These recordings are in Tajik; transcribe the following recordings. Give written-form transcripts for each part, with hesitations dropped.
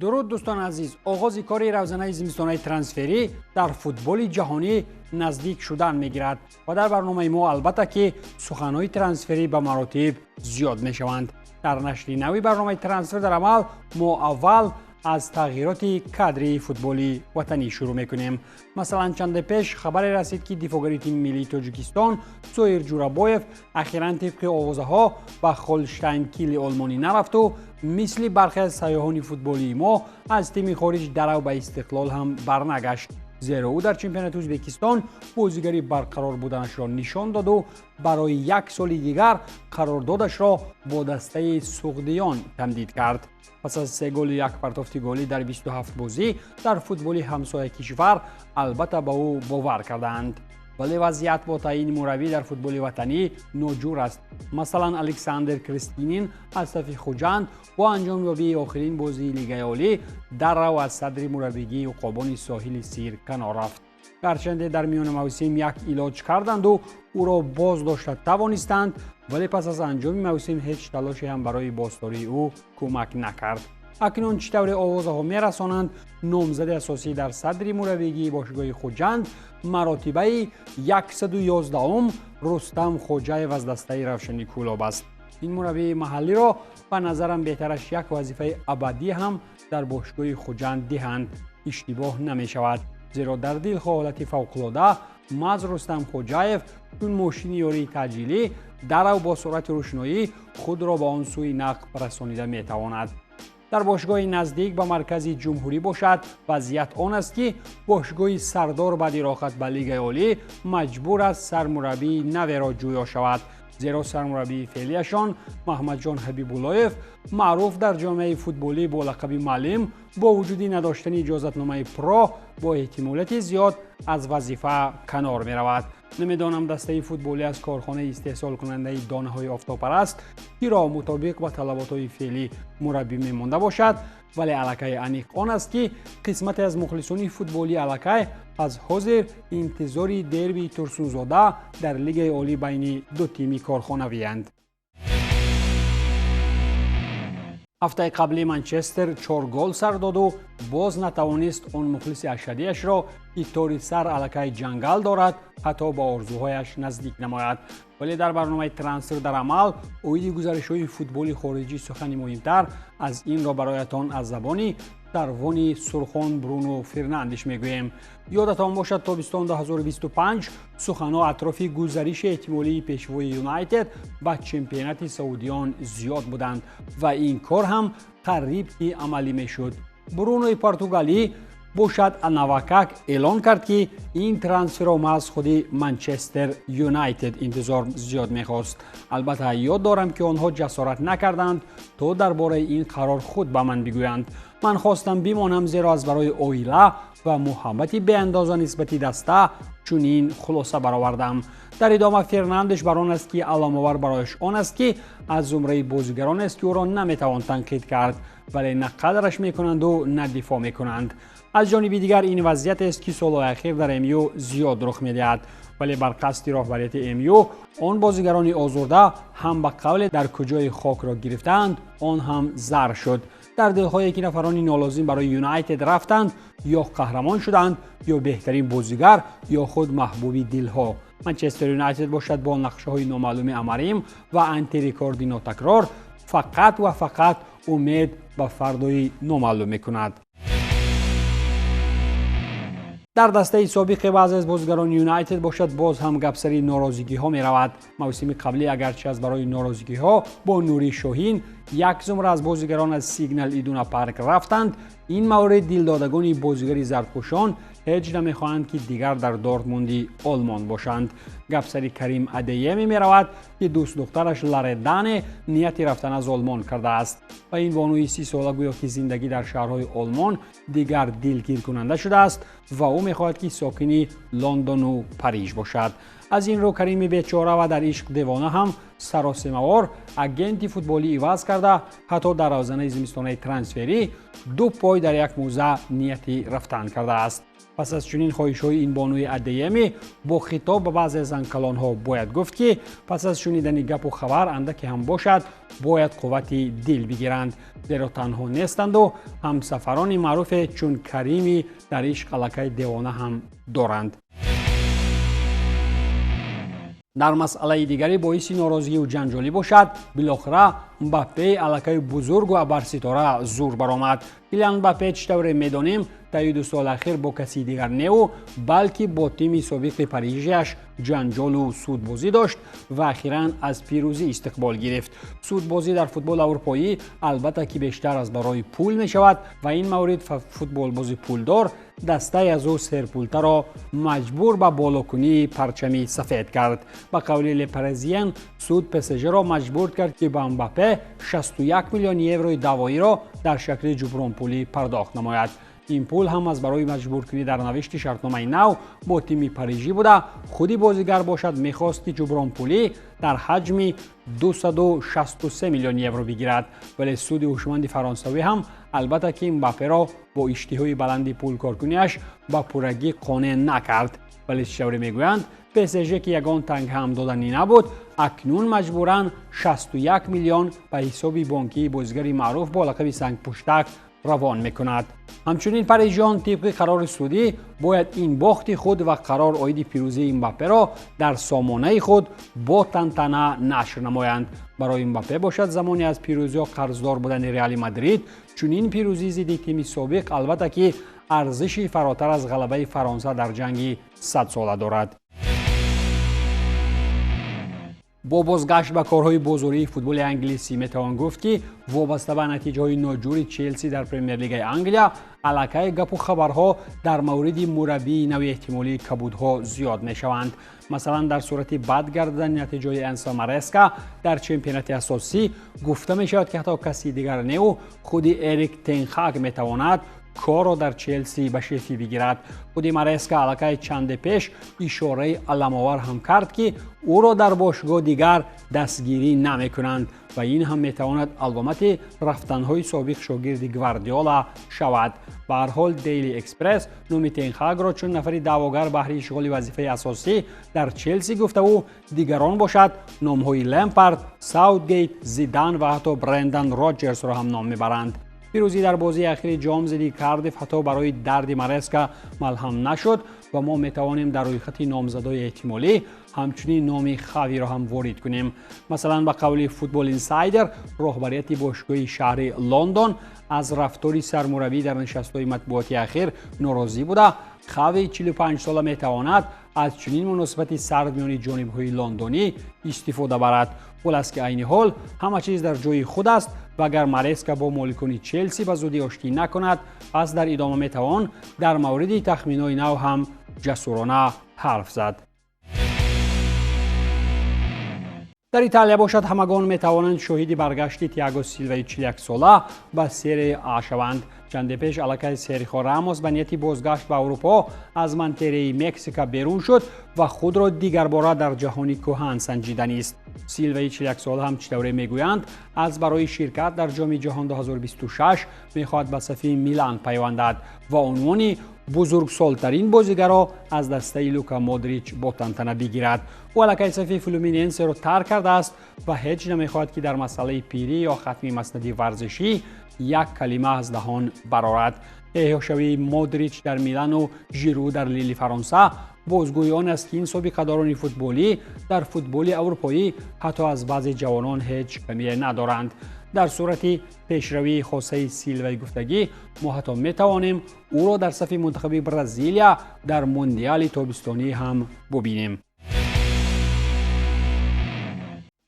Дуруд, дӯстони азиз. Оғози кори равзанаи зимистонаи трансферӣ дар футболи ҷаҳонӣ наздик шудан мегирад ва дар барномаи мо, албатта, ки суханҳои трансферӣ ба маротиб зиёд мешаванд. Дар нашри нави барномаи «Трансфер дар амал» мо аввал аз тағйироти кадрии футболи ватанӣ шурӯъ мекунем. Масалан, чанде пеш хабаре расид, ки дифоъгари тими миллии Тоҷикистон Зоир Ҷурабоев ахиран, тибқи овозаҳо, ба Холштайн Кили олмонӣ нарафту мисли бархе аз сайёҳони футболии мо аз тими хориҷ дарав ба Истиқлол ҳам барнагашт, зеро ӯ дар чемпионати Ӯзбекистон бозигари барқарор буданашро нишон доду барои як соли дигар қарордодашро бо дастаи суғдиён тамдид кард. Пас аз се голу як партофти голӣ дар 27 бозӣ дар футболи ҳамсоя кишвар, албатта, ба ӯ бовар кардаанд. Вале вазъият бо таъйини мураббӣ дар футболи ватанӣ ноҷур аст. Масалан, Александр Кристинин аз сафи Хуҷанд бо анҷомёбии охирин бозии Лигаи олӣ даррав аз садри мураббигии уқобони соҳили Сир канор рафт. Гарчанде дар миёни мавсим як илоҷ карданду ӯро боз дошта тавонистанд, вале пас аз анҷоми мавсим ҳеҷ талоше ҳам барои боздории ӯ кӯмак накард. Акнун, чӣ тавре овозаҳо мерасонанд, номзади асосӣ дар садри мураббигии бошгоҳи Хуҷанд маротибаи 111-ум Рустам Хоҷаев аз дастаи Равшани Кӯлоб аст. Ин мураббии маҳаллиро, ба назарам, беҳтараш як вазифаи абадӣ ҳам дар бошгоҳи Хуҷанд диҳанд, иштибоҳ намешавад, зеро дар дилхоҳ ҳолати фавқулода маҳз Рустам Хоҷаев чун мошини ёрии таъҷилӣ дарав бо суръати рӯшноӣ худро ба он сӯи нақб расонида метавонад. Дар бошгоҳи наздик ба маркази ҷумҳурӣ бошад, вазъият он аст, ки бошгоҳи Сардор баъди роҳхат ба Лигаи олӣ маҷбур аст сармураббии наверо ҷӯё шавад, зеро сармураббии феълияшон Маҳмадҷон Ҳабибуллоев, маъруф дар ҷомеаи футболӣ бо лақаби Муаллим, бо вуҷуди надоштани иҷозатномаи про бо эҳтимолияти зиёд аз вазифа канор меравад. Намедонам, дастаи футболӣ аз корхонаи истеҳсолкунандаи донаҳои офтобпараст киро мутобиқ ба талаботҳои феълӣ мураббӣ мемонда бошад, вале аллакай аниқ он аст, ки қисмате аз мухлисони футболӣ аллакай аз ҳозир интизори дербии Турсунзода дар Лигаи олӣ байни ду тими корхонавиянд. Ҳафтаи қаблӣ Манчестер чор гол сар доду боз натавонист он мухлиси ашадиашро, ки тори сар аллакай ҷангал дорад, ҳатто ба орзуҳояш наздик намояд. Вале дар барномаи «Трансфер дар амал» оиди гузаришҳои футболи хориҷӣ сухани муҳимтар аз инро бароятон аз забони сарвони сурхон Бруно Фернандиш мегӯем. Ёдатон бошад, тобистон 2025 суханҳо атрофи гузариши эҳтимолии пешвои Юнайтед ба чемпионати саудиён зиёд буданд ва ин кор ҳам қариб ки амалӣ мешуд. Брунои португалӣ бошад, навакак эълон кард, ки ин трансферро маҳз худи Манчестер Юнайтед интизор зиёд мехост. Албатта, ёд дорам, ки онҳо ҷасорат накарданд, то дар бораи ин қарор худ ба ман бигӯянд. Ман хостам бимонам, зеро аз барои оила ва муҳаббати беандоза нисбати даста чунин хулоса баровардам. Дар идома Фернандеш бар он аст, ки аломовар барояш он аст, ки аз зумраи бозигаронест, ки ӯро наметавон танқид кард, вале на қадраш мекунанду на дифоъ мекунанд. Аз ҷониби дигар, ин вазъиятест, ки солҳои ахир дар МЮ зиёд рух медиҳад, вале бар қасди роҳбарияти МЮ он бозигарони озурда ҳам ба қавле дар куҷои хокро гирифтаанд, он ҳам зар шуд. Дар дилҳое ки нафарони нолозим барои Юнайтед рафтанд, ё қаҳрамон шуданд, ё беҳтарин бозигар, ё худ маҳбуби дилҳо. Манчестер Юнайтед бошад, бо нақшаҳои номаълуми Амарим ва антирекорди нотакрор фақат ва фақат умед ба фардои номаълум мекунад. Дар дастаи собиқи баъзе аз бозигарони Юнайтед бошад, боз ҳам гапсари норозигиҳо меравад. Мавсими қаблӣ, агарчи аз барои норозигиҳо бо Нури Шоҳин як зумра аз бозигарон аз Сигнал Идуна Парк рафтанд, ин маврид дилдодагони бозигари зардпӯшон ҳеҷ намехоҳанд, ки дигар дар Дортмунди Олмон бошанд. Гапсари Карим Адееми меравад, ки дӯстдухтараш Ларедане нияти рафтан аз Олмон кардааст ва ин бонуи 30-сола гӯё ки зиндагӣ дар шаҳрҳои Олмон дигар дилгиркунанда шудааст ва ӯ мехоҳад, ки сокини Лондону Париж бошад. Аз ин рӯ Карими бечора ва дар ишқ девона ҳам саросемавор агенти футболӣ иваз карда, ҳатто дар равзанаи зимистонаи трансферӣ ду пой дар як мӯза нияти рафтан кардааст. Пас аз чунин хоҳишҳои ин бонуи Адееми бо хитоб ба баъзе занкалонҳо бояд гуфт, ки пас аз шунидани гапу хабар андаке ҳам бошад, бояд қуввати дил бигиранд, зеро танҳо нестанду ҳамсафарони маъруфе чун Карими дар ишқ аллакай девона ҳам доранд. Дар масъалаи дигаре боиси норозигию ҷанҷолӣ бошад, билохира Мбаппеи аллакай бузургу абарситора зур баромад. Килиан Мбаппе, чӣ тавре медонем, таи 2 соли ахир бо каси дигар неу, балки бо тими собиқи парижиаш ҷанҷолу судбозӣ дошт ва ахиран аз пирӯзӣ истиқбол гирифт. Судбозӣ дар футболи аврупоӣ албатта ки бештар аз барои пул мешавад ва ин маврид футболбози пулдор дастаи аз ӯ серпултаро маҷбур ба болокунии парчами сафед кард. Ба қавли Ле Паризиен, суд ПСЖро маҷбур кард, ки ба Мбаппе 61 миллион еврои даъвоиро дар шакли ҷубронпулӣ пардохт намояд. Ин пул ҳам аз барои маҷбуркунӣ дар навишти шартномаи нав бо тими парижӣ буда, худи бозигар бошад, мехост, ки ҷубронпулӣ дар ҳаҷми 263 миллион евро бигирад. Вале суди ҳушманди фаронсавӣ ҳам албатта ки Мбапперо бо иштиҳои баланди пулкоркуниаш ба пуррагӣ қонеъ накард. Вале чӣ тавре мегӯянд, ПСЖ, ки ягон танг ҳам доданӣ набуд, акнун маҷбуран 61 миллион ба ҳисоби бонкии бозигари маъруф бо лақаби сангпуштак равон мекунад. Ҳамчунин парижиён тибқи қарори судӣ бояд ин бохти худ ва қарор оиди пирӯзии Мбапперо дар сомонаи худ бо тантана нашр намоянд. Барои Мбаппе бошад, замоне аз пирӯзиҳо қарздор будани Реали Мадрид, чунин пирӯзӣ зидди тими собиқ албатта ки арзиши фаротар аз ғалабаи Фаронса дар ҷанги садсола дорад. Бо бозгашт ба корҳои бозории футболи англисӣ метавон гуфт, ки вобаста ба натиҷаҳои ноҷури Челси дар Премер-лигаи Англия аллакай гапу хабарҳо дар мавриди мураббии нави эҳтимолии кабудҳо зиёд мешаванд. Масалан, дар сурати бад гардидани натиҷаҳои Энсо Мареска дар чемпионати асосӣ, гуфта мешавад, ки ҳатто каси дигар неу, худи Эрик Тенхак метавонад корро дар Челси ба шефӣ бигирад. Худи Мареска аллакай чанде пеш ишораи аламовар ҳам кард, ки ӯро дар бошгоҳ дигар дастгирӣ намекунанд ва ин ҳам метавонад аломати рафтанҳои собиқ шогирди Гвардиола шавад. Ба ҳар ҳол, Дейли Экспресс номи Тенхагро чун нафари даъвогар баҳри ишғоли вазифаи асосӣ дар Челси гуфтаву дигарон бошад, номҳои Лемпард, Саутгейт, Зидан ва ҳатто Брендан Роҷерсро ҳам ном мебаранд. Пирӯзӣ дар бозии ахири ҷом зидди Кардиф ҳатто барои дарди Мареска малҳам нашуд ва мо метавонем дар рӯйхати номзадои эҳтимолӣ ҳамчунин номи Хавиро ҳам ворид кунем. Масалан, ба қавли Футбол Инсайдер, роҳбарияти бошгоҳи шаҳри Лондон аз рафтори сармураббӣ дар нишастҳои матбуоти ахир норозӣ буда, Хави 45сола метавонад аз чунин муносибати сард миёни ҷонибҳои лондонӣ истифода барад. Хулас ки айни ҳол ҳама чиз дар ҷои худ аст ва агар Мареска бо моликони Челси ба зудӣ оштӣ накунад, пас дар идома метавон дар мавриди тахминҳои нав ҳам ҷасурона ҳарф зад. Дар Италия бошад, ҳамагон метавонанд шоҳиди баргашти Тиаго Силваи 41сола ба Серия А шаванд. Чанде пеш аллакай Серхио Рамос ба нияти бозгашт ба Аврупо аз Монтереи Мексика берун шуд ва худро дигарбора дар ҷаҳони кӯҳан санҷиданист. Силваи 41сола ҳам, чӣ тавре мегӯянд, аз барои ширкат дар Ҷоми ҷаҳон 2026 мехоҳад ба сафи Милан пайвандад ва унвони бузургсолтарин бозигаро аз дастаи Лука Модрич бо тантана бигирад. Ӯ аллакай сафи Флюминенсеро тарк кардааст ва ҳеҷ намехоҳад, ки дар масъалаи пирӣ ё хатми маснади варзишӣ як калима аз даҳон барорад. Эҳёшавии Модрич дар Милану Жиру дар Лили Фаронса бозгӯи он аст, ки ин собиқадорони футболӣ дар футболи аврупоӣ ҳатто аз баъзе ҷавонон ҳеҷ камие надоранд. Дар сурати пешравии хосаи Силваи гуфтагӣ, мо ҳатто метавонем ӯро дар сафи мунтахаби Бразилия дар мундиали тобистонӣ ҳам бубинем.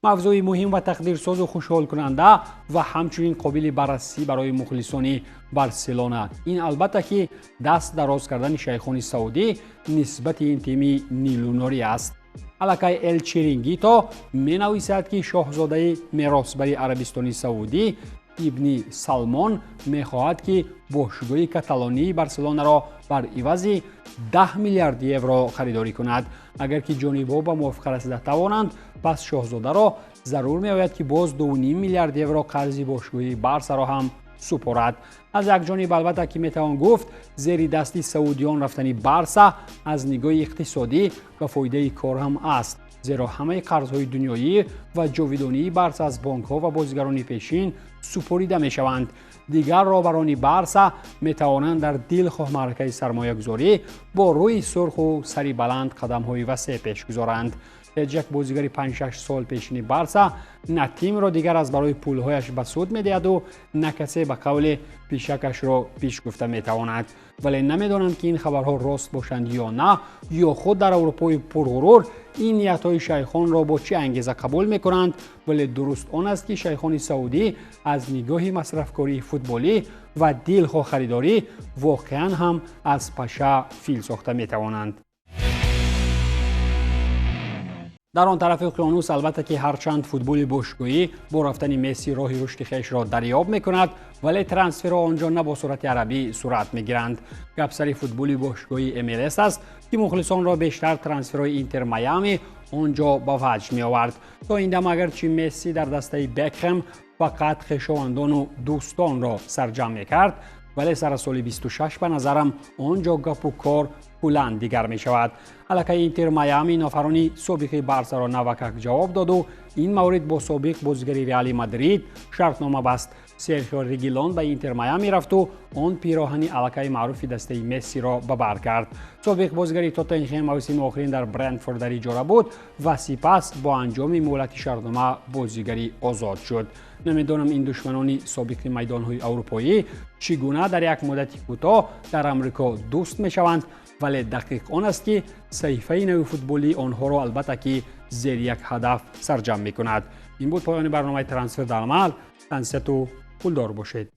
Мавзӯи муҳим ва тақдирсозу хушҳолкунанда ва ҳамчунин қобили баррасӣ барои мухлисони Барселона ин албатта ки даст дароз кардани шайхони саудӣ нисбати ин тими нилунорӣ аст. Аллакай Эл Чирингито менависад, ки шоҳзодаи меросбари Арабистони Саудӣ Ибни Салмон мехоҳад, ки бошгоҳи каталонии Барселонаро бар ивази 10 миллиард евро харидорӣ кунад. Агар ки ҷонибҳо ба мувофиқа расида тавонанд, пас шоҳзодаро зарур меояд, ки боз 2,5 миллиард евро қарзи бошгоҳи Барсаро ҳам супорад. Аз як ҷониб, албатта ки метавон гуфт, зери дасти саудиён рафтани Барса аз нигоҳи иқтисодӣ ба фоидаи кор ҳам аст, зеро ҳамаи қарзҳои дунёӣ ва ҷовидонии Барса аз бонкҳо ва бозигарони пешин супорида мешаванд. Дигар роҳбарони Барса метавонанд дар дилхоҳ маъракаи сармоягузорӣ бо рӯи сурху сари баланд қадамҳои васеъ пеш гузоранд. Ҳеҷ як бозигари 5-6 сол пешини Барса на тимро дигар аз барои пулҳояш ба суд медиҳаду, на касе ба қавле пишакашро пиш гуфта метавонад. Вале намедонам, ки ин хабарҳо рост бошанд ё на, ё худ дар Аврупои пурғурур ин ниятҳои шайхонро бо чӣ ангеза қабул мекунанд. Вале дуруст он аст, ки шайхони саудӣ аз нигоҳи масрафкории футболӣ ва дилхоҳ харидорӣ воқеан ҳам аз паша фил сохта метавонанд. Дар он тарафи уқёнус, албатта ки ҳарчанд футболи бошгоҳӣ бо рафтани Месси роҳи рушди хешро дарёб мекунад, вале трансферҳо он ҷо на бо сурати арабӣ сурат мегиранд. Гап сари футболи бошгоҳии МЛС аст, ки мухлисонро бештар трансферҳои Интер Майами он ҷо ба ваҷд меовард. То ин дам агарчи Месси дар дастаи Бекхем фақат хешовандону дӯстонро сарҷамъ мекард, вале сар аз соли 26 ба назарам он ҷо гапу кор куллан дигар мешавад. Аллакай Интер Майами нафарони собиқи Барсаро навакак ҷавоб доду ин маврид бо собиқ бозигари Реали Мадрид шартнома баст. Серхио Регилон ба Интер Майами рафту он пироҳани аллакай маъруфи дастаи Мессиро ба бар кард. Собиқ бозигари Тоттенхем мавсими охирин дар Брентфорд дар иҷора буд ва сипас бо анҷоми муҳлати шартнома бозигари озод шуд. Намедонам, ин душманони собиқи майдонҳои аврупоӣ чӣ гуна дар як муддати кӯтоҳ дар Амрико дӯст мешаванд, вале дақиқ он аст, ки саҳифаи нави футболии онҳоро албатта ки зери як ҳадаф сарҷамъ мекунад. Ин буд поёни барномаи Трансфер дар амал. Тансиҳату пулдор бошед.